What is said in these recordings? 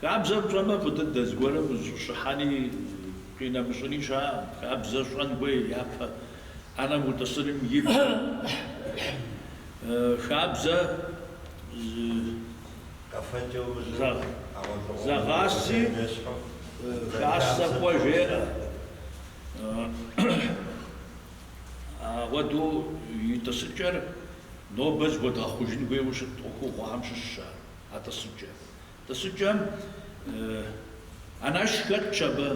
Хабзэр пщӏэмэ, фӏы дыдэ, зыгуэрым ущӏыщыхьэни къинэмыщӏыни щыӏэкъым. Хабзэр щӏэн хуей япэ ӏэнэм утӏысыным и пэ. Хабзэ Къэфэкӏэ умыщӏэу, хьэгъуэлӏыгъуэм зэгъаси ещхьу, хасэ адыгэ кӏуэ хабзэр жеӏэ. Ауэдэу и тӏысыкӏэр нобэ зыхуэдгъэхъужын хуейуэ щыт ӏуэхугъуэхэм щыщщ ар, а тӏысыкӏэр. Тӏысыкӏэм анэш хэтщ абы,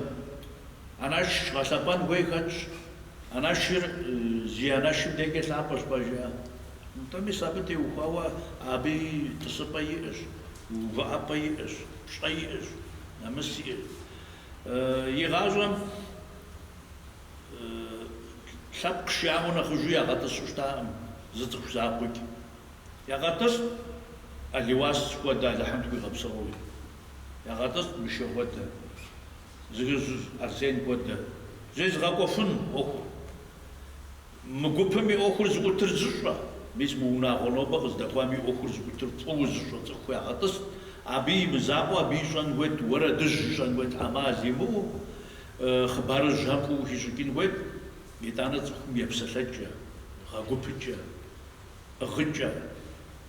анэш гъэлъэпӏэн хуей хэтщ. Анэшыр зи анэшым декӏэ лъапӏэщ, пэжа? Нтӏэ, мис абы теухуауэ абы тӏысыпӏэ иӏэщ, увыӏэпӏэ иӏэщ, пщӏэ иӏэщ, нэмыс иӏэщ. Игъащӏэм лъэпкъ жаӏэу нэхъыжьу ягъэтӏысу щытакъым зы цӏыху закъуэкӏэ. Ягъэтӏыст ӏэлиуас хуэдэ Алыхьым тхуигъэпсэуи. Ягъэтӏыст Мышэ хуэдэ, Зыгыжь Арсен хуэдэ. Зезыгъэкӏуэфын ӏуэхур. Мы гупым и ӏуэхур зыӏутыр зыщӏэ, мис мы унагъуэ нобэ къыздэкӏуам и ӏуэхур зыӏутыр фӏыуэ зыщӏэ цӏыху ягъэтӏыст. Абы и мызакъуэу абы ищӏэн хуейт, уэрэдыжь ищӏэн хуейт, ӏэмал имыӏэу, хъыбарыжьхэм фӏыуэ хищӏыкӏын хуейт, итӏанэ цӏыхум епсэлъэкӏэ, гъэгупыкӏэ. ӏыгъыкӏэ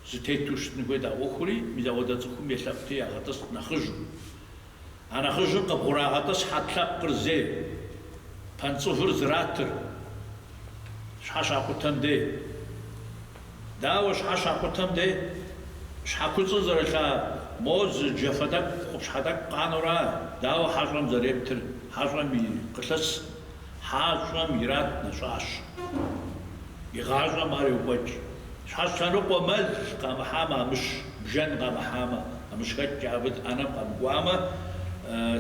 зытету щытын хуейт а ӏуэхури, мис ауэдэ цӏыхум елъэӏути ягъэтӏыст нэхъыжьу. А нэхъыжьым къыбгъурагъэтӏысхьэт лъэпкъыр зей, пэнцӏывыр зратыр, щхьэ щакъутэм дей. Дауэ щхьэ щакъутэм дей? Щхьэкуцӏыр зэрылъа мо зы джафэ тӏэкӏу, къупщхьэ тӏэкӏу къанэура, дауэ хьэщӏэм зэрептыр, хьэщӏэм и къылъыс, хьэщӏэм ират нэщӏащэ. Игъащӏэм ар йокӏуэкӏ. Щхьэщӏэлъэныкъуэ мэл къамыхьамэ, амыщ бжэн къамыхьамэ, амыщхэкӏкӏэ абы ӏэнэм къэмыкӏуамэ,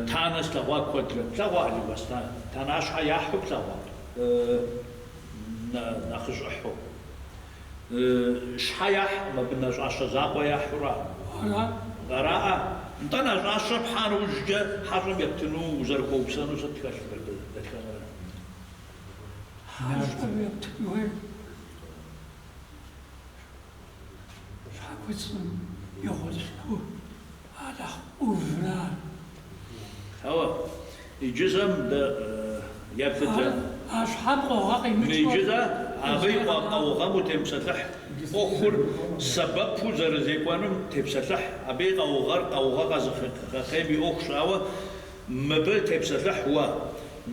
танэ слъэгъуа куэдрэ. Плъэгъуа, Ӏэлиуас, танащхьэ яхьу плъэгъуа? Нэхъыжь ӏыхьу. Щхьэ яхькъым, абы нэщӏащэ закъуэ яхьура? Ара? Араӏэ. Нтӏэ, нэщӏащэ пхьа нэужькӏэ хьэщӏэм ептыну узэрыхуэупсэну сыт хэлъыр абы дэтхэнэрэ? Хьэщӏэм ептын хуейр щхьэкуцӏым и гъунэгъу а нэхъ ӏувра. Ауэ, иджы зэ мыдэ еплъыт зэ. А щхьэм къугъэ къимыкӏыу. Иджы зэ абы и къаугъэм утемыпсэлъыхь, ӏуэхур сэбэпу зэрызекӏуэнум тепсэлъыхь. Абы и къаугъэр къаугъэ къэзыгъэхъейм и ӏуэхущ, ауэ Мыбы тепсэлъыхь уэ.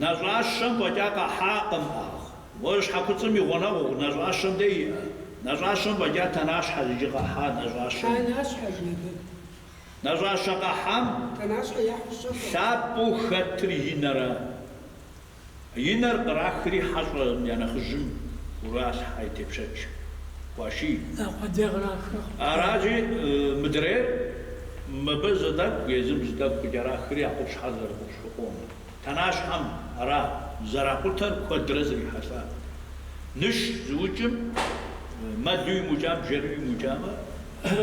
Нэщӏащэм фӏэкӏа къахьакъым ӏагъ. Уэ щхьэкуцӏым и гъунэгъу нэщӏащэм дей иӏэ. Нэщӏащэм фӏэкӏа тэнащхьэ иджы къахьа нэщӏащэм. Тэнащхьэ жи абы. Нэщӏащэ къахьам Тэнащхьэ яхьу сщӏэркъым. лъапӏэу хэтыр и нэра. И нэр кърахри хьэщӏэм я нэхъыжьым хуралъхьэ и тепщэч. Хуаший. Нэ къудей кърахыркъым. Аращи, мыдрейр мыбы зы тӏэкӏу, езым зы тӏэкӏу къыкӏэрахри а къупщхьэр зэрыкъупщхьэу къонэ. Тэнащхьэм ара зэракъутэр куэдрэ зрихьэлӏа. Ныш зыукӏым мэлу имыукӏам, бжэну имыукӏамэ,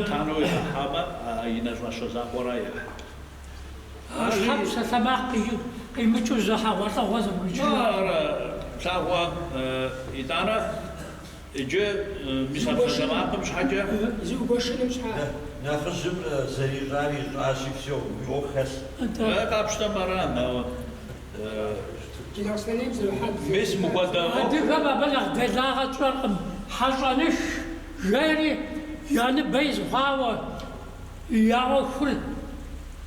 танэу игъэхьамэ, а и нэщӏащэ закъуэра яхь. А щхьэм псалъэмакъ къимыкӏыу зы хьэгъуэлӏыгъуэ зэбгрыкӏыжа. Ар плъагъуэ итӏанэ иджы мис а псалъэмакъым щхьэкӏэ. Зиугуэшыным щхьэ. Нэхъыжьым зэрищӏар ищӏащи, всё, уи ӏуэху хэлъ. Къапщтэм ара, ауэ Джылахъстэнейм зэрыхьэбзэ. Мис мыхуэдэ ӏуэху. Адыгэм абы нэхъ делагъэ тщӏэркъым. Хьэщӏэныш жери я ныбэ из хъуауэ. Я ӏуэхур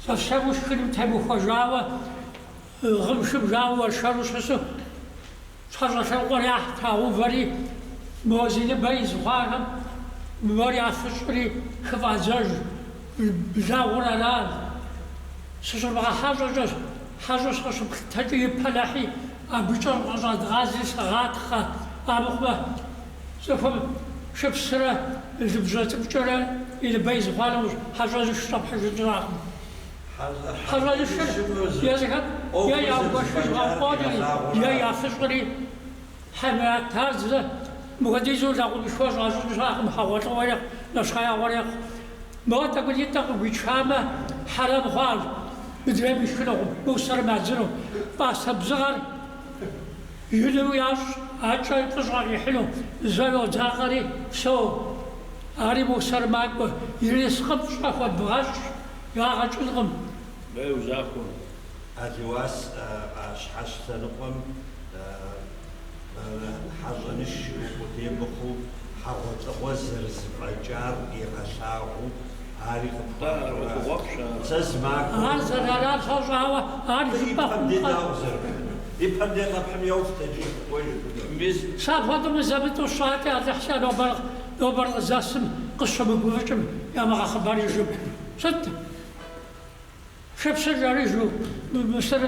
совсему шхыным темыхуэжауэ, гъым-шым жауэ уэршэру щысу, щхьэщӏэлъэныкъуэр яхь трагъэувэри, мо зи ныбэ из хъуахэм мор яфыщӏри хыфӏадзэж благъуэр ара. Сыщыбгъэхьэщӏэкӏэ, хьэщӏэу сыкъыщыплъытэкӏэ ипэ нэхъи абыкӏэ къыщӏэдгъази сыгъатхъэ, амыхъумэ Цӏыхум шыпсрэ лыбжьэ цӏыкӏукӏэрэ и ныбэ из хъуа нэужь, хьэщӏэныш щӏэпхьыжын щыӏэкъым. Хьэщӏэнышыр езыхэм е яугуэшыжу къонэри, е яфыщӏри, хьэмрат ар зы мыхуэдизу лэгъумышхуэ щӏащӏын щыӏэкъым, хьэгъуэлӏыгъуэ ирехъу, нэщхъеягъуэ ирехъу. Мо тӏэкӏунитӏэ къыгуичамэ, хьэрэм хъуащ, мыдрейм ишхынукъым, мусорым ядзыну. Пӏастэ бзыгъэр Ину ящӏ, акӏэ фӏыщӏэ къихьыну, зэ йодзакъэри, псэу. Ари мусорым макӏуэ, ерыскъым пщӏэ хуэдвгъэщӏ, ягъэ кӏынкъым. Бей узахуэ. Алиуас а щхьэщ лъэныкъуэм хьэщӏэныш къудей мыхъуу хьэгъуэлӏыгъуэ зэрызэфӏэкӏар къигъэлъагъуэу ари къыпхуащӏурэ. Сэ зы махуэ. Ар зэрарар щӏауэ, ар жыпӏэ Ипэм дей хъункъэ? дауэ зэрыпхьынур? Ипэм дей къэпхьым еуфт иджы кӏуэж хъуну. Сэ апхуэдэу мызэ-мытӏэу сщӏати, Алыхь сэ нобэр нобэр къызэсым къысщымыгуфӏыкӏым ямыгъэхъыбарыжу. Сыт? Шыпсыр жарижу, мысыр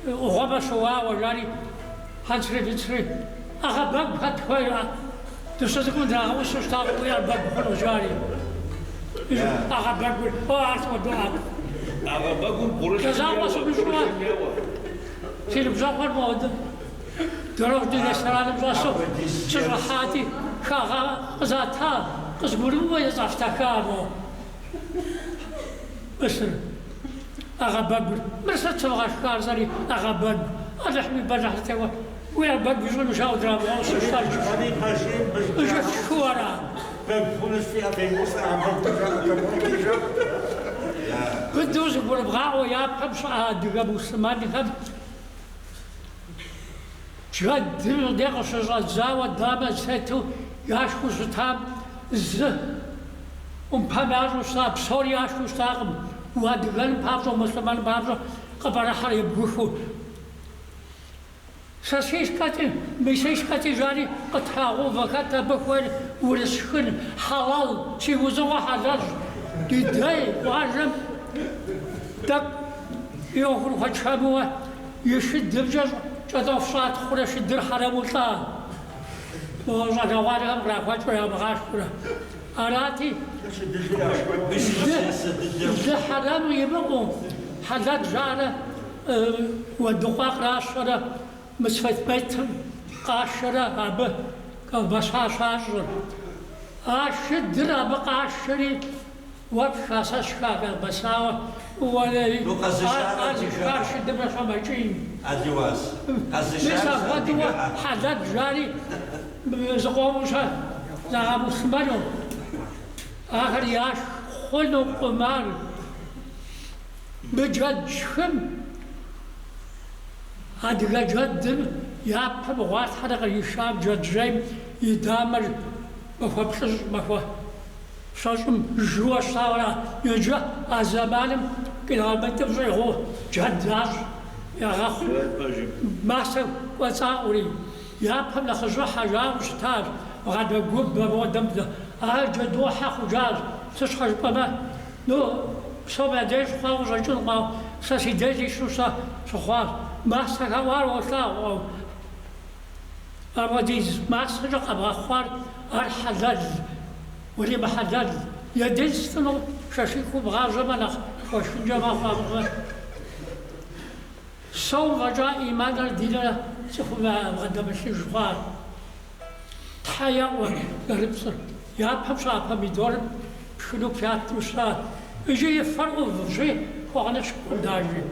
ӏугъуэмэ щыуауэ, жари, хьэнцри-бынцри, ӏэгъэбэгу хэт хуей, дыщыцӏыкӏум драгъэӏусу щытакъым, уи ӏэр бэгу хъуну, жари. ӏэгъэбэгур, о, ар схуэдэу ӏэфӏ. ӏэгъэбэгум бгъурылъым Зэ закъуэ еуэ, сымыщӏуэ, бгъурылъым еуэ. си ныбжьэгъухэр моуэдэ дорожный рестораным щӏэсу сыщӏыхьати, хагъэ къызата, къызгурымыӏуэ ецӏэфтэха мо. Мысыр, ӏэгъэбэгур. Мыр сыт сывгъэшхар сэри ӏэгъэбэгу. Алыхьым и бэлыхь зытеуэ уи ӏэр бэгу ищӏыну жаӏэу драмыгъэӏусу щытар иджы фшхыу ара? Быдэу зыгурыбгъаӏуэ япэм щыӏа адыгэ муслъымэнхэм джэдым де къыщыщӏэдзауэ дамэ зэтету яшхыу щытам зы ӏумпэм ящӏу щыта, псори яшхыу щытакъым. Уадыгэным папщӏэ, муслъымэным папщӏэ къыпӏэрыхьэр ебгухыу. Сосискэти, мисискэти жари къытрагъэувэ, хэт абы хуейр урыс шхын, хьэлал, си узыгъуэ хьэлэлщ. Ди дей къуажэм тӏэкӏу и ӏуэхур хуэчэмуэ и шыдымкӏэ кӏэртӏоф щӏатхъурэ шыдыр хьэрэму лӏа. Мо щӏалэгъуалэхэм кърахуэкӏыу ямыгъашхурэ. Арати, лы хьэрэму имыӏэу, хьэлэл жаӏэрэ уэндыкъуа къращэрэ мы цветметым къашэрэ абы колбаса щащӏыр. А шыдыр абы къашэри, уэ пшха, сэ сшха колбасауэ, уэлэхьи, Ну, къэзышар ар зышхар адыгэӏэ. шыдымрэ щӏэмэкӏийм. Алиуас, Мис къэзышар апхуэдэуэ адыгэӏэ. хьэлэл жари зыкъому щэ загъэмуслъымэну, ахэр яшх хъунукъым ар. Мы джэд шхым адыгэ джэдым япэм гъуалъхьэрэ къришам джэджьейм и дамэр махуэ плӏыщӏ, махуэ щэщӏым жыуэ щытауэ ара. Иджы а зэманым килограммитӏым щӏигъуу джэд ящӏ, ягъэхъу. Мастэ кӏуэцӏаӏури, япэм нэхъыжьыхьэ жаӏэу щытащ, бгъэдэгубэ модэм ар джэдухьэ хъужащ. Сыт щхьэ жыпӏэмэ, ну, псом я деж хъуауэ къыщӏэкӏынкъым, ауэ сэ си деж ищу сэ щыхъуащ. Мастэ хэӏуар уолъагъу, апхуэдиз мастэкӏэ къэбгъэхъуар ар хьэлэл, уримыхьэлэл. Единственнэу шашлыку бгъажьэмэ нэхъ хуэшхынкӏэ мэхъу армыхъумэ. Сом фӏэкӏа ӏиманрэ динрэ цӏыхум ябгъэдэмылъыж хъуар. Тхьэ еӏуэ зэрыпцӏыр. Япэм щыӏа помидорым пшхыну приятнэу щыта. Иджы и фэр ӏувщи, хуэгъэныщкӏукъым даже.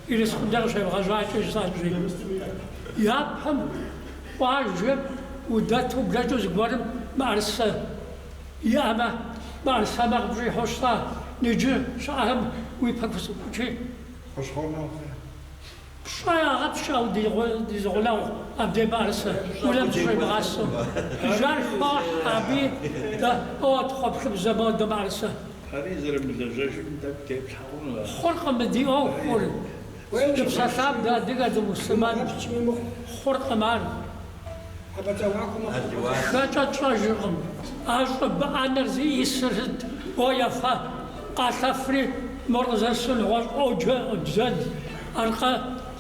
Ирыскъым дэ къыщебгъэжьакӏэ жысӏэнщи. Япэм къуажэм удэту блэкӏыу зыгуэрым мыӏэрысэ иӏэмэ, мыӏэрысэмэ къыпщӏихьэу щыта. Иджы щыӏэхэм уи пэ кусыкӏучи. Пщӏэ ягъэпщкӏуау ди зы гъунэгъу абдей мыӏэрысэ унэм щӏимыгъэсу. Жар хохьэ аби дэ о тхъуэплъыбзэ модэ мыӏэрысэ. Ари зэрымылэжьэжым тӏэкӏу теплъхьэ хъуну ара? Хъуркъым мы ди ӏуэхур. Дыпсэлъам дэ адыгэ дымуслъымэн. Хъуркъым ар. Шхэкӏэ тщӏэжыркъым. А щӏыб ӏэнэр зиӏисыр сыт? О ефэ къалъэфри, мор къызэрысу нэгъуэщӏ ӏуоджэ бзэд. Аркъэ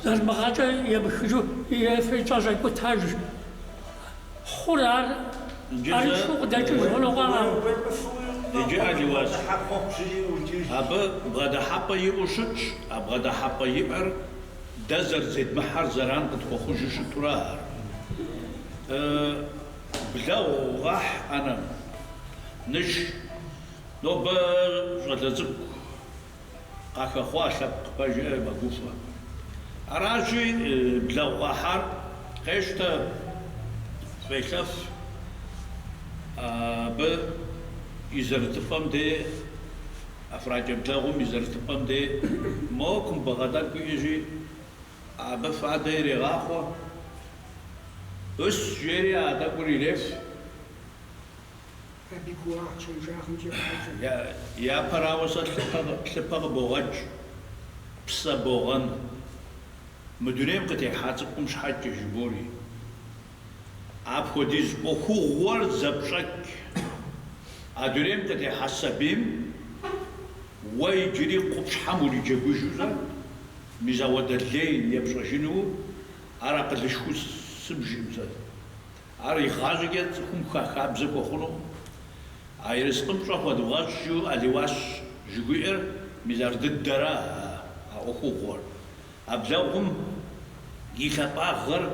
зэрымыгъэкӏэ емыхыжу ефэри кӏэщӏекӏутэж. Хъур ар арыншэу къыдэкӏыж хъунукъэ? Иджы Алиуас, абы бгъэдыхьэпӏэ иӏэу щытщ, а бгъэдыхьэпӏэ иӏэр Дэ зэрызедмыхьэр зэран къытхуэхъужу щытура ар? Блэгъу къахь ӏэнэм. Ныш, нобэ щӏалэ цӏыкӏу къахэхъуа лъэпкъ пэжыр мэгуфӏэ. Аращи, блэгъу къахьар къещтэ, фӏелъэф, абы и зэрытыпӏэм де. ӏэфракӏэ блэгъум и зэрытыпӏэм дей мо кумбыгъэ тӏэкӏу иӏэщи, абы фадэ ирегъахъуэ. Ыс жери а тӏэкӏур иреф. Абы и гуагъ чэнжагъымкӏэ къыхэкӏыу. Япэрауэ сэ лъыпэ къыбогъэкӏ, псэ богъэн. Мы дунейм къытехьа цӏыкӏум щхьэкӏэ, жыбори. Апхуэдиз ӏуэхугъуэр зэпщӏэкӏ. А дунейм къытехьа сабийм уэ иджыри къупщхьэм уриджэгужу щӏэ, мис ауэдэ лей епщӏэжыну ар акъылышхуэу сыбжкъым сэ. Ар игъащӏэкӏэ цӏыхум хабзэ хуэхъунукъым. А ерыскъым пщӏэ хуэдвгъэщӏ жиӏэу ӏэлиуас жыхуиӏэр мис ар дыдэра а ӏуэхугъуэр. А блэгъум и лъапӏагъэр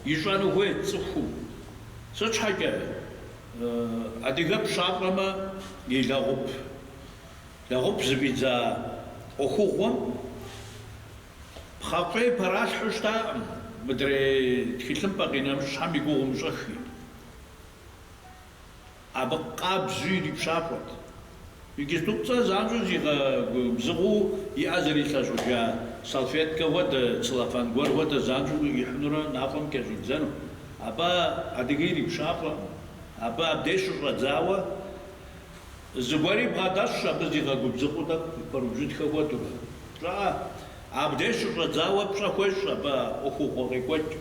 ищӏэну хуейт цӏыхум. Сыт щхьэкӏэ, адыгэ пщафӏэмэ и лэгъуп. Лэгъуп зыфӏидза ӏуэхугъуэм пхъэ фӏей пэралъхьэу щытакъым, мыдрей тхылъымпӏэ къинэмыщӏхэм и гугъу умыщӏыххи. Абы къабзэу ирипщафӏэт. Иджыступцӏэ занщӏэу зигъэгубзыгъэу и ӏэ зэрилъэщӏыжа салфеткэ хуэдэ, целлофан гуэр хуэдэ занщӏэу къихьынурэ мафӏэм кӏэщӏидзэну. Абы адыгэ ирипщафӏэкъым. Абы абдеж щыщӏэдзауэ зыгуэри бгъэдэсщ, абы зигъэгубзыгъэу тӏэкӏу пэрыубжьытхэ хуэдэурэ. Пщӏэӏэ? Абдеж щыщӏэдзауэ пщӏэ хуещӏ абы а ӏуэхугъуэ къекӏуэкӏ.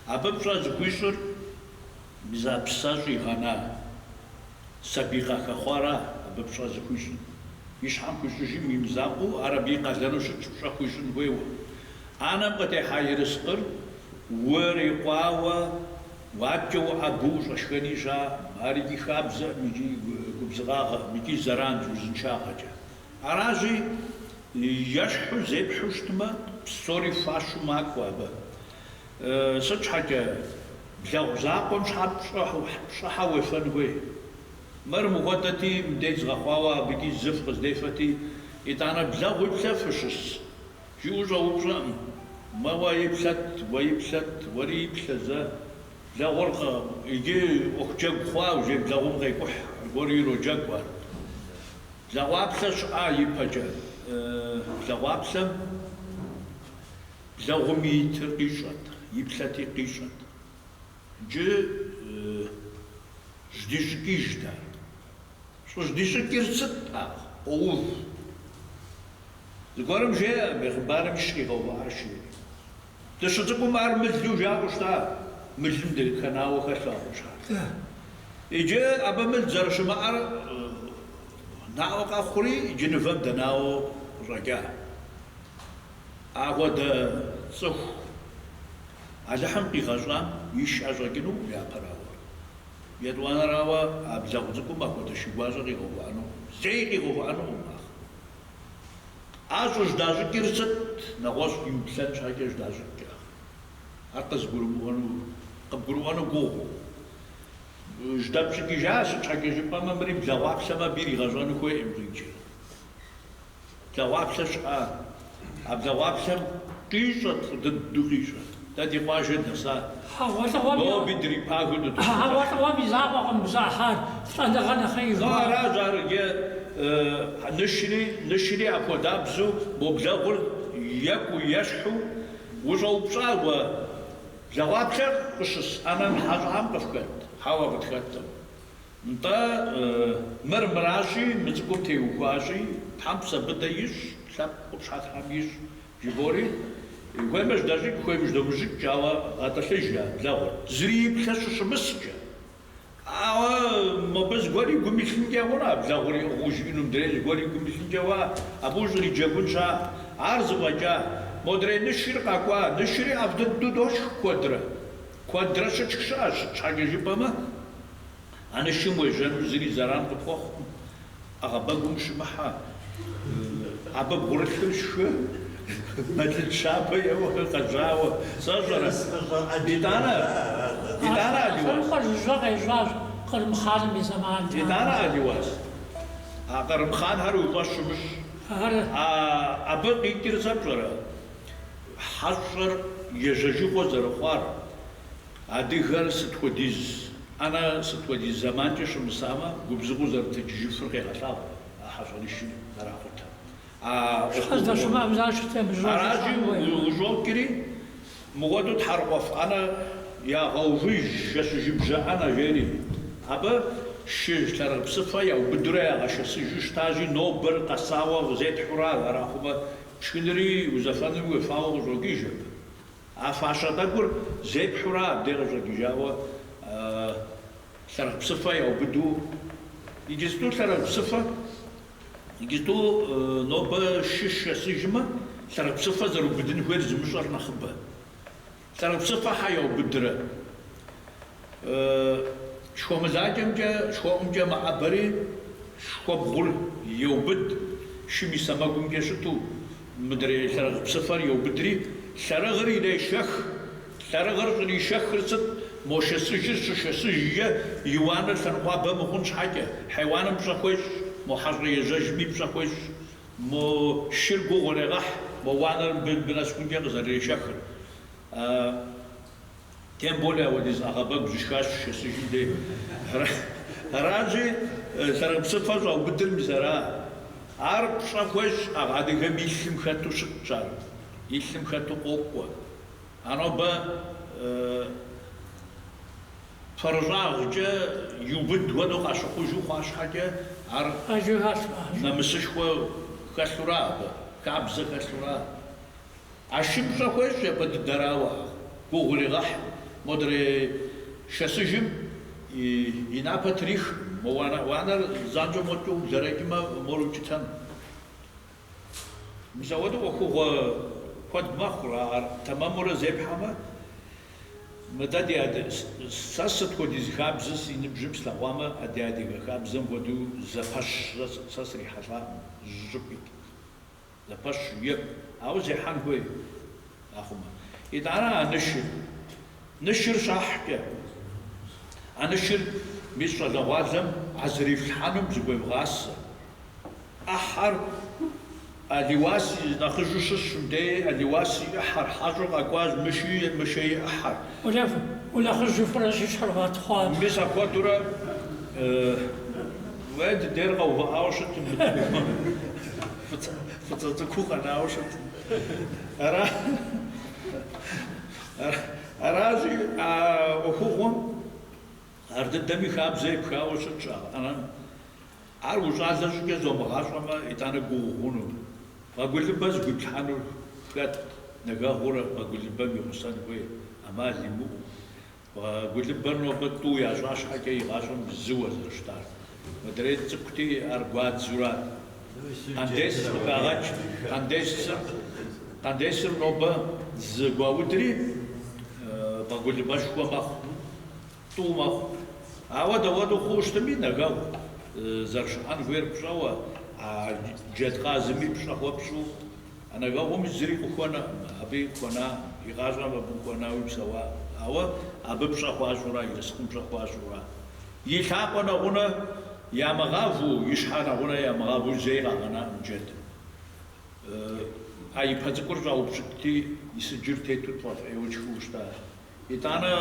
Абы пщӏэ зыхуищӏыр Мис а псэ щӏигъэна сабий къахэхъуара абы пщӏэ зыхуищӏын? И щхьэм хуищӏыжым и мызакъуэу ар абы и къалэну щытщ пщӏэ хуищӏын хуейуэ. ӏэнэм къытехьа ерыскъыр урикъуауэ адэкӏэ уӏэбэу ущӏэшхэни щыӏэкъым, ар икӏи хабзэкъым, икӏи губзыгъагъэкъым, икӏи зэранщ узыншагъэкӏэ. Аращи, ещхьу зепхьэу щытмэ, псори фащэу макӏуэ абы. Сыт щхьэкӏэ, блэгъу закъуэм щхьэ пщӏыхьэ уефэн хуей? Мыр мыхуэдэти, мыдей згъэхъуауэ абыкӏи зыф къыздефэти, итӏанэ блэгъу иплъэ фыщыс? Жиӏэу щӏэупщӏэкъым. Мэ уэ иплъэт, уэ иплъэт, уэри иплъэ зэ. Блэгъур иджы ӏуэху джэгу хъуа, уже блэгъум къекӏухь, аргуэру ироджэгу ар. Блэгъуаплъэ щыӏа ипэкӏэ. Блэгъуаплъэм. Блэгъум итыр къищӏэт, иплъэти къищӏэт. Иджы жьдищӏыкӏыжт ар. Щӏыжьдищӏыкӏыр сыт ар? Къоув. Зыгуэрым жеӏэ, бегъымбарым иш къигъэувыӏащ жери. Дыщыцӏыкӏум ар мылу жаӏэу щыта, мылым дыхэнауэ хэлъу а къупщхьэр. Иджы абы мыл зэрыщымыӏэр наӏуэ къэхъури, иджы нывэм дэнауэ къыщӏэкӏа. Ахуэдэ цӏыху Алыхьым къигъэщӏам иш ӏэщӏэкӏынукъым япэрауэ. Етӏуанэрауэ, а блэгъу цӏыкӏум апхуэдэ шы гуащӏэ къигъэувыӏэнукъым. Зэи къигъэувыӏэнукъым ахъ. Ар щӏыжьдащӏыкӏыр сыт? Нэгъуэщӏ имыплъэн щхьэкӏэ жьдащӏыкӏ ахъ. Ар къызыгурымыӏуэну, къыбгурыӏуэну гугъу. Жьдэпщӏыкӏыжа сыт щхьэкӏэ жыпӏэмэ, мыри блэгъуаплъэмэ абы иригъэщӏэну хуейкъым къикӏыр. Блэгъуаплъэ щыӏа? А блэгъуаплъэм къищӏэт, фӏы дыдэу къищӏэт. Дэ ди къуажэ дэса. Хьэгъуэлӏыгъуэм Ноби дрипагэу дытӏысу. Хьэгъуэлӏыгъуэм и закъуэкъым зыӏыхьар, лӏэныгъэ нэхъей Ну, аращ ар иджы нышри, нышри апхуэдабзэу мо блэгъур екӏуу, ещхьу ущӏэупщӏа уэ. Блэгъуаплъэр къыщыс ӏэнэм хьэщӏэхэм къыфхэт, хьэуэ къытхэткъым. Нтӏэ, мыр мыращи, мы цӏыкӏум теухуащи, Тхьэм псэ быдэ ищӏ, лъэпкъ къупщхьэ Тхьэм ищӏ, жыбори, хуеймэ жьдэщӏыкӏ, хуеймэ жьдомыщӏыкӏ, ауэ гъэтӏылъыж а блэгъур. Зыри иплъэ щыщымыскӏэ. Ауэ мобы зыгуэр и гум илъынкӏэ хъуна, блэгъур иӏыгъыу жиӏэну, мыдрей зыгуэр и гум илъынкӏэ хъуа, абы ущӏриджэгун щыӏэ. Ар зэфӏэкӏа. Модрей нышыр къэкӏуа, нышри ӏэфӏ дыдэу дошх куэдрэ. Куэдрэ щытшх щыӏэщ, сыт щхьэкӏэ жыпӏэмэ, а нышым уежьэну зыри зэран къыпхуэхъукъым, ӏэгъэбэгум ущымыхьэ, абы бгъурылъыр шхы, мэлыл щабэ еуэ къэжьауэ, сэ щӏэрэ. Итӏанэ, итӏанэ Алиуас. Лъэныкъуэр жыжьэ къежьащ Кърым хъаным и зэманым. Итӏанэ Алиуас, а Кърым хъанхэр уи фӏэщ умыщӏ. А абы къикӏыр сэ пщӏэрэ? Хьэщӏэр ежьэжыгъуэ зэрыхъуар, адыгэр сыт хуэдиз ӏэнэ, сыт хуэдиз зэманкӏэ щымысамэ, губзыгъэу зэрытэджыжыфыр къегъэлъагъуэ. хьэщӏэнышыр зэракъутэр. А Щхьэ здэщымыӏэм защытемыжьэжу Аращи, щӏэн хуей. ущӏокӏри, мыгъуэду тхьэрыкъуэф ӏэнэ ягъэувыж, шэсыжыбжьэ ӏэнэ жери. Абы шы лъэрыгъпсыфэ яубыдурэ ягъэшэсыжу щытащи, нобэр къэсауэ зетхьэура, арахъумэ, пшхынри узэфэнури уефауэ къыщӏокӏыж абы. А фащэ тӏэкӏур зепхьэура абдей къыщӏэкӏыжауэ лъэрыгъпсыфэ яубыду. Иджысту лъэрыгъпсыфэ, иджысту нобэ шы шэсыжмэ, лъэрыгъпсыфэ зэрыубыдын хуейр зымыщӏэр нэхъыбэ. Лъэрыгъпсыфэ хьэ яубыдрэ? Шхуэмылакӏэмкӏэ, шхуэӏумкӏэ мэӏэбэри, шхуэбгъур еубыд, шым и сэмэгумкӏэ щыту, мыдрей лъэрыгъпсыфэр еубыдри, лъэрыгъыр ирешэх. Лъэрыгъыр щӏришэхыр сыт? Мо шэсыжыр щышэсыжкӏэ и уанэр лъэныкъуабэ мыхъун щхьэкӏэ, хьэйуаным пщӏэ хуещӏ, мо хьэщӏэ ежьэжми пщӏэ хуещӏ, мо шыр гугъу ирегъэхь, мо уанэр мыбы нэсхункӏэ къызэрырешэхыр. Тем более ауэдиз ӏэгъэбэгу зышха щышэсыжым дей. Аращи, лъэрыгъпсыфэ щӏаубыдыр мис ара. Ар пщӏэ хуещӏ, адыгэм и лъым хэту щытщ ар, и лъым хэту къокӏуэ. А нобэ фэрыщӏагъкӏэ иубыд хуэдэу къащыхъужу хъуа щхьэкӏэ, ар нэмысышхуэ хэлъура абы, хабзэ хэлъура. А шым пщӏэ хуещӏ япэ дыдэрауэ, гугъу ирегъэхь, модрей шэсыжым и напэ трихкъым, мо уанэр занщӏэу моткӏэ ублэрэкӏмэ, мор укӏытэн. Мис ауэдэ ӏуэхугъуэ куэд мэхъур, ар тэмэмурэ зепхьэмэ, мы дэ ди адэ, сэ сыт хуэдиз хабзэ си ныбжьым слъэгъуамэ, а ди адыгэ хабзэм хуэдэу зэпэщ сэ срихьэлӏакъым зыщӏыпӏикӏ. Зэпэщ екӏу, ауэ зехьэн хуей ахъумэ. Итӏанэ а нышыр. Нышыр щахькӏэ. А нышыр мис щӏалэгъуалэм а зэрифлъхьэнум зыхуевгъасэ. ӏыхьэр Алиуас и нэхъыжьу щысщ мыдей, Алиуас и ӏыхьэр, хьэщӏэу къэкӏуащ Мыши, Мышэ и ӏыхьэр. Унэхъыжьыфӏрэ си щхьэр гъэтхъуам. Мис апхуэдэурэ уей дыдейр къэувыӏауэ щытым, фӏыцӏэ цӏыкӏуу къэнауэ щытым. Ара, аращи, а ӏуэхугъуэм ар дыдэми хабзэ епхауэ щытщ а ӏэнэм. Ар ущӏалэ щӏыкӏэ зомыгъащӏэмэ, итӏанэ гугъу хъуну. Бгъэгулыбэ зыгуиплъхьэнур хэт, нэгэгъурэ бгъэгулыбэм и гъусэн хуей, ӏэмал имыӏэу. Бгъэгулыбэр нобэ тӏу ящӏа щхьэкӏэ игъащӏэм зыуэ зэрыщытар. Мыдрейр цӏыкӏути, ар гуадзурат. Къандес къыхагъэкӏ. Къандесыр, къандесыр нобэ зыгуаудри, бгъэгулыбэшхуэ мэхъу. Тӏу мэхъу. Ауэ дауэду хъуу щытми, нэгэгъу зэрыщыӏэн хуейр пщӏэуэ, а джэдкъазми пщӏэ хуэпщӏу, а нэгэгъуми зыри къыхуэнэкъым, абыи къыхуэна, игъащӏэм абы къыхуэнауи псэуа. Ауэ абы пщӏэ хуащӏура, ерыскъым пщӏэ хуащӏура. И лъакъуэ нэгъунэ ямыгъавэу, и щхьэ нэгъунэ ямыгъавэу зэи къагъэнакъым джэдым. А и пэ цӏыкӏур щӏаупщӏыкӏти, и сыджыр тету тфӏэфӏ ӏейуэ тшхыуэ щытащ. Итӏанэ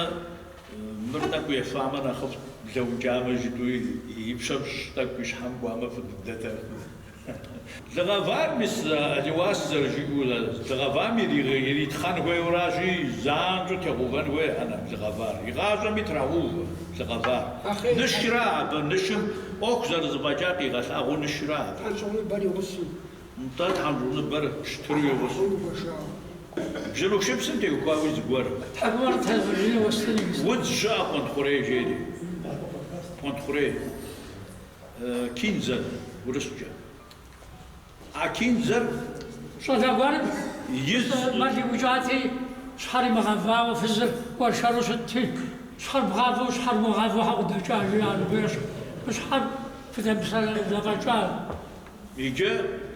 мыр тӏэкӏу ефамэ нэхъыфӏт, блэукӏамэ жытӏэу и пщэм щыщ тӏэкӏу и щхьэм кӏуамэ фӏы дыдэт. Лы гъэвар, мис Алиуас зэрыжиӏэу, лы гъэвам иритхъэн хуейуэращи, занщӏэу тегъэувэн хуей ӏэнэм лы гъэвар. Игъащӏэми траувэ лы гъэвар. Нышра абы, нышым ӏуэху зэрызэфӏэкӏа къигъэлъагъуэу нышра абы. Тхьэмщӏыгъуныбэр и гъусэу. Нтӏэ, тхьэмщӏыгъуныбэр пщтыру и гъусэу. Бжьыныху шыпсым теухуауи зыгуэр. Тхьэкӏумэр тезыжыну уэстын и. Удз щыӏэ къуэнтхъурей жери. Къуэнтхъурей. Кинзэ урыскӏэ. А кинзэр. Щӏалэ гуэрым из. Мэл иукӏати, щхьэр имыгъэвауэ фызыр уэршэру щытти, щхьэр бгъавэу, щхьэр мыгъавэу хьэ къыдэкӏа, жиӏа абы ещхь. Мы щхьэр фызэмыпсэлъэфӏэкӏа. Иджы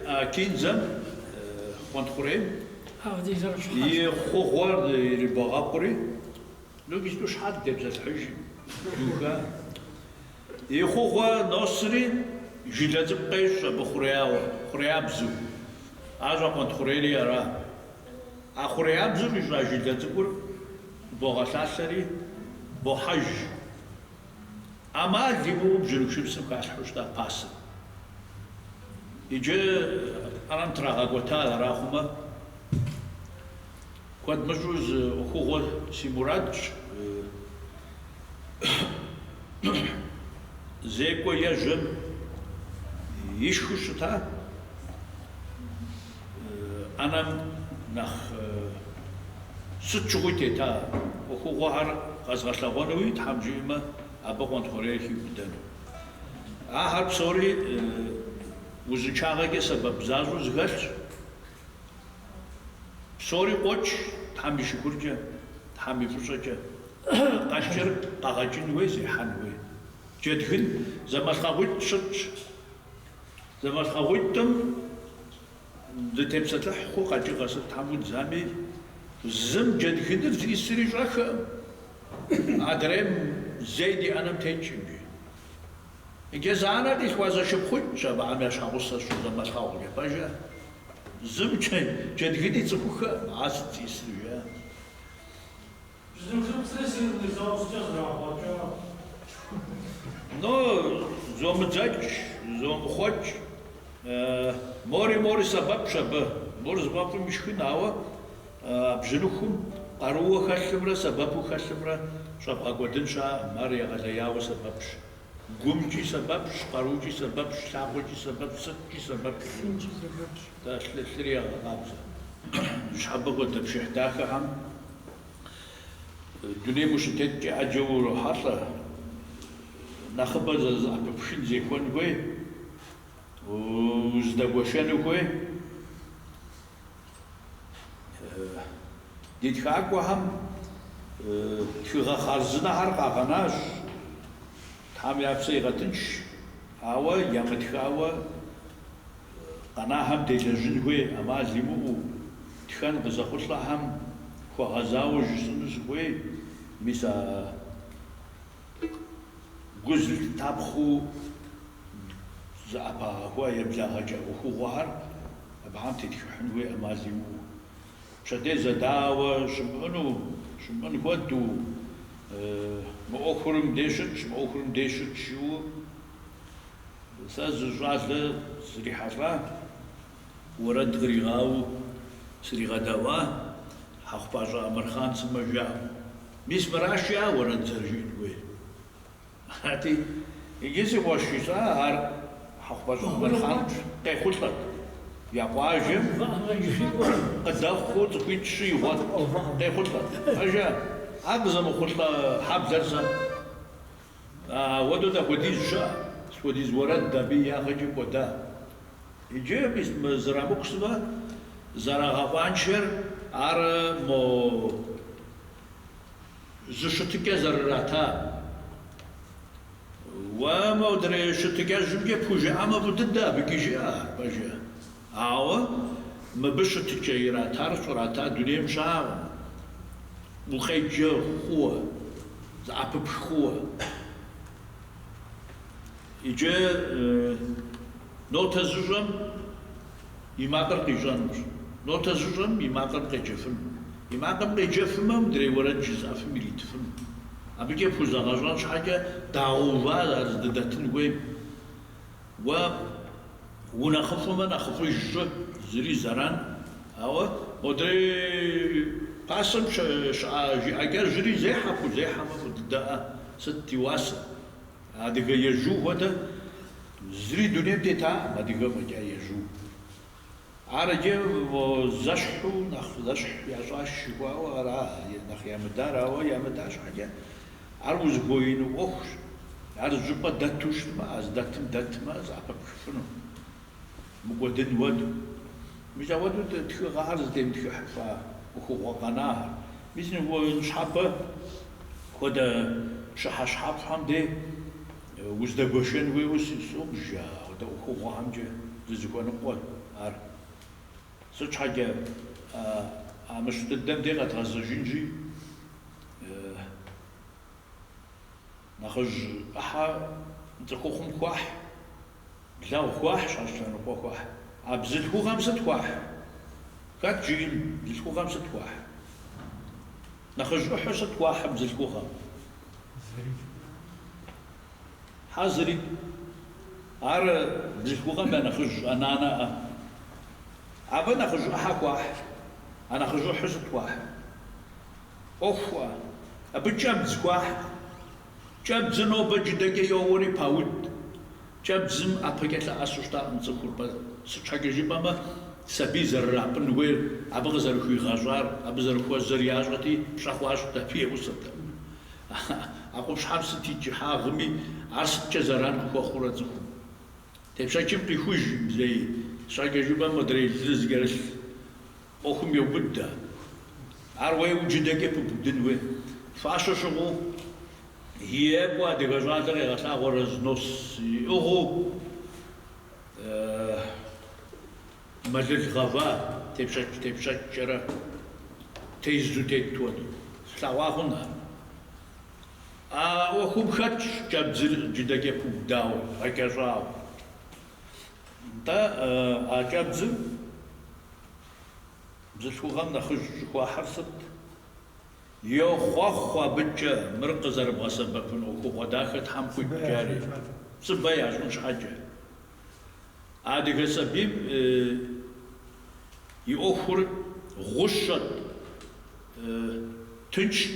а кинзэм къуэнтхъурейм и хъугъуэр ирибогъэкъури, ну иджысту щхьэ дытепсэлъыхьыж, духа. И хъугъуэ носри, жылэ цӏыкӏу къещӏ абы хъуреяуэ, хъуреябзэу. Ар щӏэкъуэнтхъурейри ара. А хъуреябзэу къищӏа жылэ цӏыкӏур богъэлъалъэри, бохьэж. ӏэмал имыӏэу бжьыныху шыпсым халъхьэу щыта пасэм. Иджы ӏэнэм трагъэкӏуэта ара хъумэ, куэд мыщӏэу зы ӏуэхугъуэ си мурадщ. Зекӏуэ ежьэм ишхыу щыта ӏэнэм нэхъ сыт щыгъуи тета ӏуэхугъуэхэр къэзгъэлъэгъуэнуи, Тхьэм жиӏэмэ, абы къуэнтхъурейр хиубыдэну. Ахэр псори узыншагъэкӏэ сэбэп защӏэу зыхэлъщ. Псори къокӏ Тхьэм и шыкуркӏэ, Тхьэм и фӏыщӏэкӏэ. Къэкӏыр къэгъэкӏын хуей, зехьэн хуей. Джэдгын зэмылъхьэгъуитӏ щытщ. Зэмылъхьэгъуитӏым дытепсэлъыхь хъу къэкӏыгъэ сытхэм удзами, зым джэдгыныр зиӏысыр ищӏэххэкъым, адрейм зэи ди ӏэнэм текӏкъым жи. Иджы зы анэ къилъхуа зэшыпхъуитӏщ абыхэм я щхьэгъусэр щызэмылъхьэгъукӏэ, пэжа? Зым джэдгын ицӏыхуххэкъым, ар сыт зиӏысыр жеӏэ. Бжьыныхупсыр си соускӏэ зэрахъуэкӏа. Ну, зомыдзэкӏ, зомыхъуэкӏ. Мори мори сэбэпщ абы. Мор зыфӏэфӏым ишхын, ауэ бжьыныхум къарууэ хэлъымрэ сэбэпу хэлъымрэ щӏэбгъэкӏуэдын щыӏэкъым, ар егъэлеяуэ сэбэпщ. Гумкӏи сэбэпщ, къарукӏи сэбэпщ, лъакъуэкӏи сэбэпщ, сыткӏи сэбэпщ. Лъымкӏи сэбэпщ. Дэ лъыри егъэкъабзэ. Ныщхьэбэ хуэдэ пшыхь дахэхэм дунейм ущытеткӏэ ӏэджэ урохьэлӏэ, нэхъыбэ зэрызэӏэпыпхын зехуэн хуей, узыдэгуэшэну хуей. Ди тхакӏуэхэм тхыгъэ хъарзынэхэр къагъэнащ, Тхьэм я псэ игъэтынш, ауэ ямытхауэ къэнахэм делэжьын хуей ӏэмал имыӏэу, тхэн къызэхъулӏэхэм хуэгъэзауэ жысӏэну сыхуей, мис а гу зылъытапхъэу зэӏэпагъэхуа е благъэкӏа ӏуэхугъуэхэр абыхэм тетхыхьын хуей ӏэмал имыӏэу. Пщэдей зэдауэ щымыӏэну, щымыӏэн хуэдэу, мы ӏуэхур мыбдеж щытщ, мы ӏуэхур мыбдеж щытщ жиӏэу сэ зы щӏалэ срихьэлӏа, уэрэд къригъауэу сригъэдэӏуа, Хьэхъупащӏэ Амырхъан сымэ жаӏэу. Мис мыращ жиӏа уэрэд зэрыжиӏэн хуейр. Арати, иджы си къуэш жысӏа, ар Хьэхъупащӏэ Амырхъан къехъулӏэрт. Я къуажэм къыдэхъуу цӏыхуитӏ-щы игъуэт къехъулӏэрт. Пэжа? Ар къызэмыхъулӏэ хьэблэр сэ. Ауэдэу дапхуэдиз щыӏэ, схуэдиз уэрэд абы и ягъэкӏи кӏуэда. Иджы мис мы Зырамыку сымэ зэрагъэкъуаншэр ар мо зы щытыкӏэ зэрырата. Уэ модрей щытыкӏэжьымкӏэ пхужыӏэмэ фӏы дыдэ абыкӏи жыӏэ ар, пэжа? Ауэ мыбы щытыкӏэ иратар щӏрата дунейм щыӏэкъым. Укъеджэ хъууэ, зэӏэпыпх хъууэ. Иджы нотэ зыщӏэм и макъыр къищӏэнущ. Нотэ зыщӏэм и макъым къеджэфыну. И макъым къеджэфымэ, мыдрей уэрэд жызыӏэфым иритыфыну. Абыкӏэ пхузэгъэщӏэн щхьэкӏэ дагъэува ар здыдэтын хуейм. Уэ унэхъыфӏымэ, нэхъыфӏыж щӏы, зыри зэран. Ауэ модрей пасэм щыӏа жыӏэкӏэжьри зехьэ, пхузехьэмэ, фӏы дыдэӏэ, сыт и уасэ? Адыгэ ежьу хуэдэ зыри дунейм тетакъым, адыгэ фӏэкӏа ежьу. Ар иджы зэщхьу нэхъ зэщхь ящӏащ жыхуаӏэу ара нэхъ ямыдар, ауэ ямыда щхьэкӏэ ар узыхуеину ӏуэхущ. Ар зы щӏыпӏэ дэту щытмэ, а зыдэтым дэтмэ, зэӏэпыпхыфыну, мыкӏуэдын хуэдэу. Мис апхуэдэу тхыгъэхэр зытемытхыхьыфа ӏуэхугъуэ къэнахэр. Мис ныщхьэбэ хуэдэ пщыхьэщхьэфӏхэм дей Уздэгуэшэн хуейуэ собж апхуэдэ ӏуэхугъуэхэмкӏэ дызыхуэныкъуэр ар. Сыт щхьэкӏэ а мыщ дыдэм дей къэдгъэзэжынщи, нэхъыжь ӏыхьэ цӏыхухъум хуахь, блэгъу хуахь, щхьэщӏылъэныкъуэ хуахь. А бзылъхугъэм сыт хуахь? Хэт жиӏэн, бзылъхугъэм сыт хуахь? Нэхъыжь ӏыхьэу сыт хуахьыр бзылъхугъэм? Хьэ зыри. Ар бзылъхугъэм я нэхъыжь а нанэӏэ. Абы нэхъыжь ӏыхьэ хуахь. А нэхъыжь ӏыхьэр сыт хуахь? ӏуэхуӏэ. Абы кӏэбдз хуахь. Кӏэбдзыр нобэ джыдэкӏэ йоуэри пауд. Кӏэбдзым ӏэпэкӏэ лъэӏэсу щытакъым цӏыхур. Сыт щхьэкӏэ жыпӏэмэ, сабий зэрырапӏын хуейр, абы къызэрыхуигъэщӏар, абы зэрыхуэзэр ящӏэти, пщӏэ хуащӏт, абы еӏусэртэкъым. А къупщхьэм сыт и кӏыхьагъми, ар сыткӏэ зэран къыхуэхъурэ цӏыхум? Тепщэчым къихужкъым зэи, щхьэкӏэ жыпӏэм модрей лы зыкӏэрылъ ӏуэхум еубыд. Ар уеуэу джыдэкӏэ пыбудын хуей. Фащэ щыгъыу екӏуу адыгэ щӏалэр къегъэлъагъуэ разнос иӏыгъыу мэлыл гъэва тепщэч тепщэчкӏэрэ тезу тет хуэдэу. Слъэгъуа хъун ар. А ӏуэхум хэтщ кӏэбдзыр джыдэкӏэ пыудауэ, гъэкӏэщӏауэ. Нтӏэ, а кӏэбдзыр бзылъхугъэм нэхъыжь щӏыхуахьыр сыт? Йохъуэхъу абыкӏэ мыр къызэрыбгъэсэбэпын ӏуэхугъуэ дахэ Тхьэм къуит жари, цӏыбэ ящӏын щхьэкӏэ. Адыгэ сабийм и ӏуэхур гъущэт, тыншт,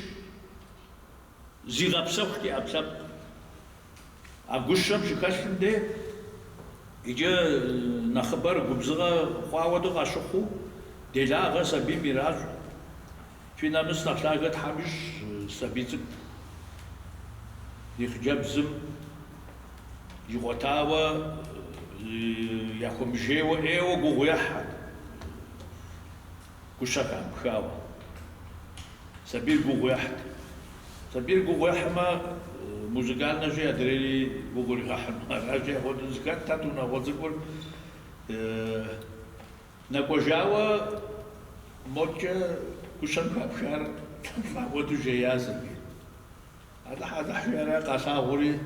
зигъэпсэхут и ӏэпкълъэпкъ. А гущэм щыхэлъым де иджы нэхъыбэр губзыгъэ хъуа хуэдэу къащыхъуу, делагъэ сабийм иращӏ. Фи нэмыс нэхъ лъагэ Тхьэм ищӏ сабий цӏыкӏу. Ди хъыджэбзым игъуэтауэ яхуэмыжейуэ ӏейуэ гугъу ехьэт, гущэ хамыпхауэ. Сабийр гугъу ехьт. Сабийр гугъу ехьмэ, музыкальнэщи адрейри гугъу иригъэхьыну аращи, апхуэдэу зэхэтт унагъуэ цӏыкӏур. Нэкӏуэжауэ мокӏэ гущэм хапхар лӏа хуэдэу жея сабийр. Алыхь, Алыхь жиӏэри къалъагъури,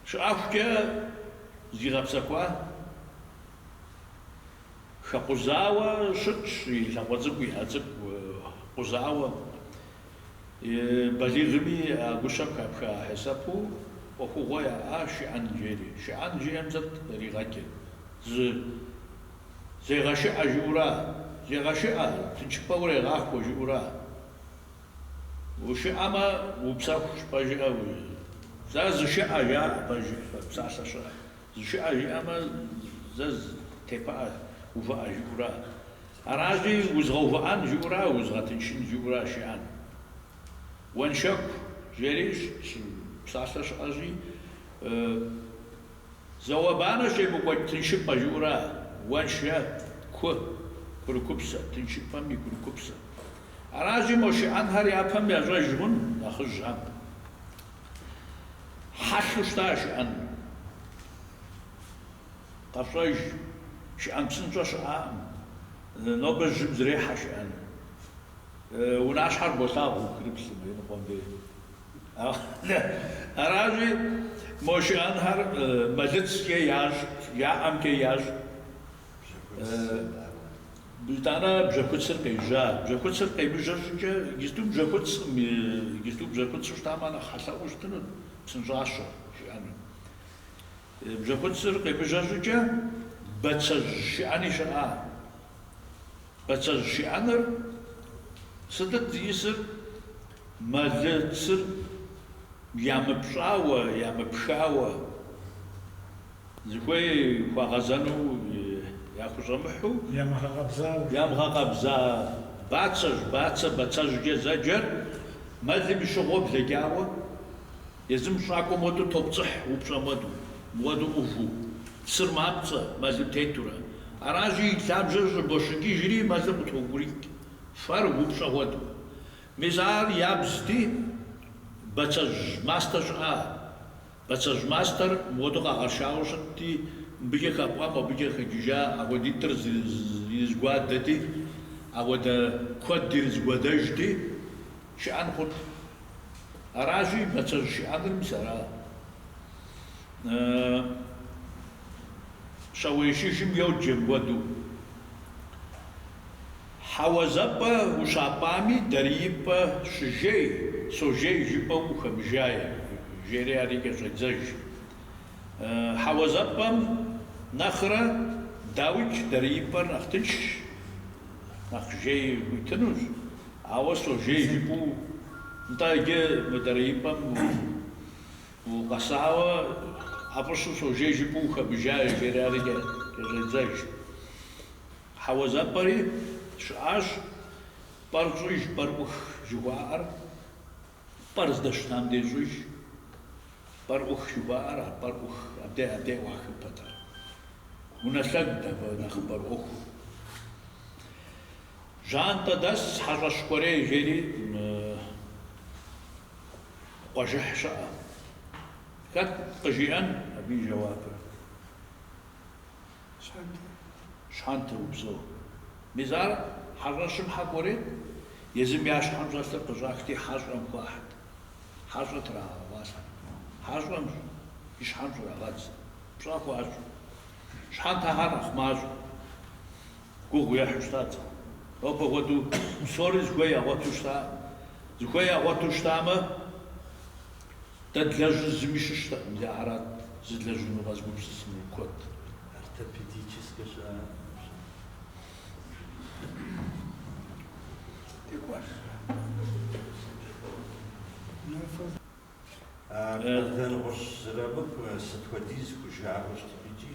щыӏэхукӏэ зигъэпсэхуа, хэкъузауэ щытщ и лъакъуэ цӏыкӏу, и ӏэ цӏыкӏу къузауэ. Балигъми а гущэм хапха хьисэпу ӏуэхугъуэ яӏа шыӏэн жери. Шыӏэн жиӏэм сыт къригъэкӏыр? Зы зегъэшыӏэ жиӏэура? Зегъэшыӏэ, тыншыпӏэ урегъахуэ жиӏэура? Ушыӏэмэ, упсэхущ, пэжыӏэ уи. Зэ зышыӏэ жаӏэ, пэжыӏэ, псалъэ щыӏэ. Зышыӏэ жиӏэмэ, зэ тепыӏэ, увыӏэ жиӏэура. Аращи, узгъэувыӏэн жиӏэура, узгъэтыншын жиӏэура шыӏэн. Уэншэку жери псалъэ щыӏэщи, зауэ-банэ щемыкӏуэкӏ тыншыпӏэ жиӏэура, уэншэку, курыкупсэ, тыншыпӏэм и курыкупсэ. Аращи, мо шыӏэнхэр япэм ящӏэж хъун нэхъыжьхэм. Хьэлъэу щыта шыӏэн. Къэфщӏэж, шыӏэн псынщӏэ щыӏакъым. Нобэ жьым зэрехьэ шыӏэн. Унащхьэр болъагъу упхрыплъым иныкъуэм дей. Аращи, мо шыӏэнхэр мэлыцкӏэ ящӏт, яӏэмкӏэ ящӏт. Итӏанэ бжьэхуцыр къежьа. Бжьэхуцыр къемыжьэ щӏыкӏэ, иджысту бжьэхуцкъым, иджысту бжьэхуцу щытамэ нэхъ хьэлъэӏуэу щытынут, псынщӏащэ жиӏэну. Бжьэхуцыр къемыжьэ щӏыкӏэ бацэжь шыӏэни щыӏа. Бацэжь шыӏэныр сытыт зиӏысыр? Мэлыцыр ямыпщӏауэ, ямыпхауэ. Зыхуей хуагъэзэну яхущӏэмыхьу. Ямыгъэкъэбзауэ. Ямыгъэкъэбза бацэжь, бацэ, бацэжькӏэ зэджэр мэлым и щыгъуэ блэкӏауэ, езым щӏакӏуэм хуэдэу топцӏыхь упщӏэм хуэдэу, мыуэду ӏуву. Цыр мапцӏэ, мэлым тетурэ. Аращи, и лъабжьэр щӏыбощыкӏыжри, мэлыр къытокӏурикӏ, фэр упщӏэ хуэдэу. Мис ар ябзти, бацэжь мастэ щыӏа. Бацэжь мастэр мыуэду къагъэшауэ щытти, мыбыкӏэ хэпӏуам абыкӏэ хэкӏыжа, апхуэдитӏыр ирызгуадэти, апхуэдэ куэд ирызгуэдэжти, шыӏэн хъут. Аращи, бацэжь шыӏэныр мис ара. Щауейщыжым йоджэ мыуэду. Хьэуазэпӏэ ущапӏами, дариипӏэ щыжей, сожей жыпӏэу ухэмыжае, жери ари кӏэщӏедзэж. Хьэуазэпӏэм нэхърэ, дауикӏ, дариипӏэр нэхъ тыншщ, нэхъ жей уитынущ, ауэ сожей жыпӏэу, нтӏэ иджы мы дариипӏэм укъэсауэ ӏэфӏыщэу сожей жыпӏэу ухэмыжа, жери ари кӏэщӏедзэж. Хьэуазэпӏэри щыӏащ, пӏэр щӏыж, пӏэр ӏух жыхуаӏэр, пӏэр здэщытам дей щӏыж, пӏэр ӏух жыхуаӏэр, а пӏэр ӏух, абдей абдей ӏуахыпэт ар. Унэ лъэгут абы нэхъыбэр ӏуэху. Жьантӏэ дэс хьэщӏэщ кӏуэрей жери къуажыхь щыӏэ. Хэт къыжиӏэн абы и жэуапыр? Щхьэнтэ. Щхьэнтэ упсэу. Мис ар хьэщӏэщым хьэ кӏуэрейт, езым я щхьэм щӏэлъыр къыщӏахти хьэщӏэм хуахьт. Хьэщӏэ трагъэгъуалъхьэт. Хьэщӏэм и щхьэм щӏрагъэдз. Пщӏэ хуащӏу. Щхьэнтэхэр нэхъ мащӏэу. Гугъу ехьу щыта цӏыху. Нобэ хуэдэу псори зыхуей ягъуэту щыта. Зыхуей ягъуэту щытамэ, Дэ длэжьыр зыми щыщтэкъым, ди ахэрат зылэжьыну къэзыгупсысыну куэд. Ортопедическэ щыӏэ. Къардэнгъущӏ Зырамыку сыт хуэдиз хужаӏэу щытмикӏи,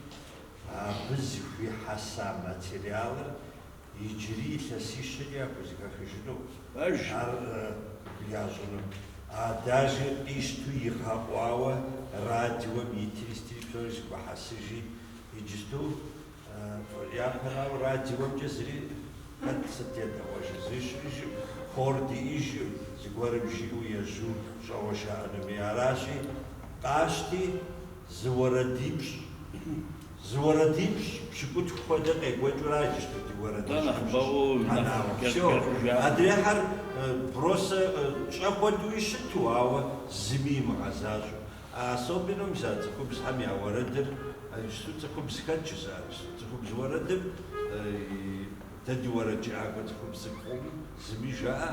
абы зыхуихьэса материалыр Иджыри илъэсищэкӏэ яхузэхэхыжыну Пэж. ар ящӏыну. А даже къищту игъэӏуауэ радиом итри сытри псори зыхуэхьэсыжи, иджысту япэрауэ радиомкӏэ зыри хэт сыт едэӏуэжыр, зыри щыӏэжым, хор диӏэжым, зыгуэрым жиӏэу ежьу щӏэуэ жаӏэнуми. Аращи, къащти зы уэрэдипщӏ. Зы уэрэдипщӏ пщыкӏутху хуэдэ къекӏуэкӏыура иджысту ди Дэ уэрэдыжьхэм нэхъ щыщ бэуэ нэхъ къэнауэ. кӏэщӏ Всё. кӏэщӏу жаӏэ. Адрейхэр просто щӏэ хуэдэуи щыту, ауэ зыми имыгъэзащӏэу. Особенно мис а цӏыхубзхэм я уэрэдыр, иджысту цӏыхубз хэт жызыӏэр? Цӏыхубз уэрэдым дэ ди уэрэджыӏакӏуэ цӏыхубз зыкъомым зыми жаӏэ.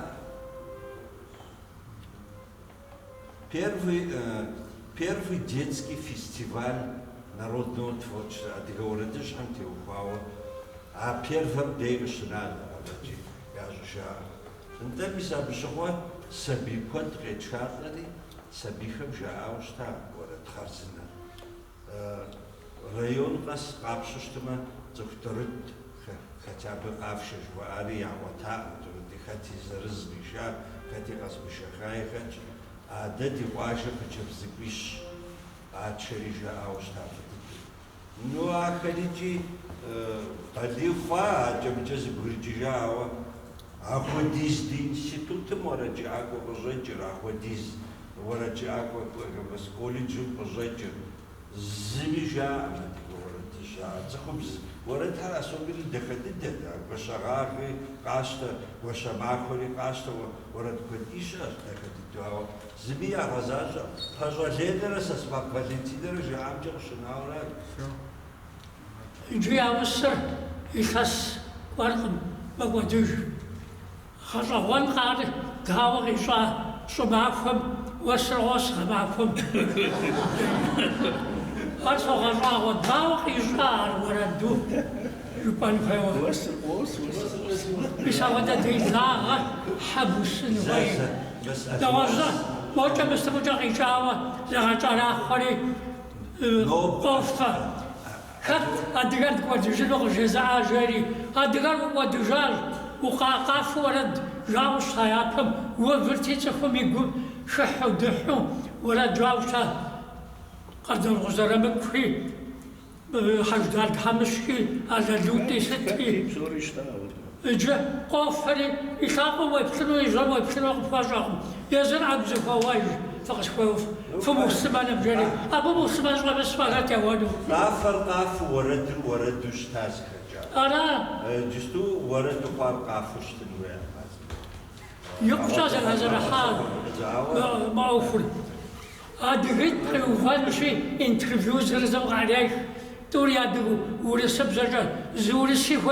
Первый, первый детский фестиваль народного творчества адыгэ уэрэдыжьхэм теухуауэ а первэм дей къыщына нэгъуэщӏэкӏи ящӏыжаӏым. Нтӏэ, мис абы щыгъуэ сабий куэд къетшалӏэри, сабийхэм жаӏауэ щыта уэрэд хъарзынэр. Район къэс къапщу щытмэ, цӏыху тӏурытӏ хотя бы къафшэ жыхуаӏари ягъуэтаӏым, тӏурытӏи хэти зырыз къиша, хэти къэзмышэхаи хэтщ. А дэ ди къуажэ хъыджэбз цӏыкӏуищ къатшэри жаӏауэ щыта фӏы дыдэу. Ну, ахэрикӏи балигъ хъуа, акӏэ-мыкӏэ зэбгрыкӏыжа, ауэ ахуэдиз ди институтым уэрэджыӏакӏуэ къыщӏэкӏыр, ахуэдиз уэрэджыӏакӏуэ колледжым къыщӏэкӏыр, зыми жаӏэм адыгэ уэрэдыжь. А цӏыхубз уэрэдхэр особенно дахэ дыдэт, а Гуащэгъагъи къащтэ, Гуащэмахуэри къащтэ, уэрэд куэди щыӏэщ дахэ дыдэу, ауэ зыми ягъэзащӏэкъым. Пащӏэ Ленэрэ Сосмакъ Валентинэрэ жаӏамкӏэ къыщынауэрат. Иджы яусыр илъэс кӏуэркъым, мэкӏуэдыж. Гъэщӏэгъуэнкъэ ар дауэ къищӏа щӏымахуэм, уэсыр къос гъэмахуэм. Ар согъэщӏагъуэ, дауэ къищӏа ар уэрэду жыпӏэн хуейуэ. Уэсыр къос, уэсыр къос. Мис апхуэдэ делагъэ хьэ бусын хуей. Нэгъуэщӏ мокӏэ Мысыркӏэ къикӏауэ зегъэкӏэрахъуэри къофэ. Хэт адыгэр дыкӏуэдыжыну къыжезыӏа жери, адыгэр укӏуэдыжащ, укъафэ уэрэд жаӏэу щыта япэм, увырти цӏыхум и гум хыхьу, дыхьу уэрэд жаӏэу щыта Къардэнгъущӏ Зырамыкуи, Хьэждал Тхьэмыщкӏи, Алэлутӏи сыти. Иджы къофэри, и лъакъуэм уеплъыну, и жьэм уеплъыну къыпхуэщӏэкъым. Езыр ӏэгу зыхуоуэж, фыкъысхуеуэ, фымуслъымэным, жери. Абы муслъымэн щӏэмысмэ хэт еуэну? Къафэр къафэу, уэрэдыр уэрэду щыта зыхэкӏар. Ара? Иджысту уэрэду хъуар къафэу щытын хуейкъым. Икъукӏэ зэхэзэрыхьа мы ӏуэхур. Адыгитӏ къиувэнущи, интервью зырызым къарех, тӏури адыгэу, урысыбзэкӏэ, зы урыси хуей.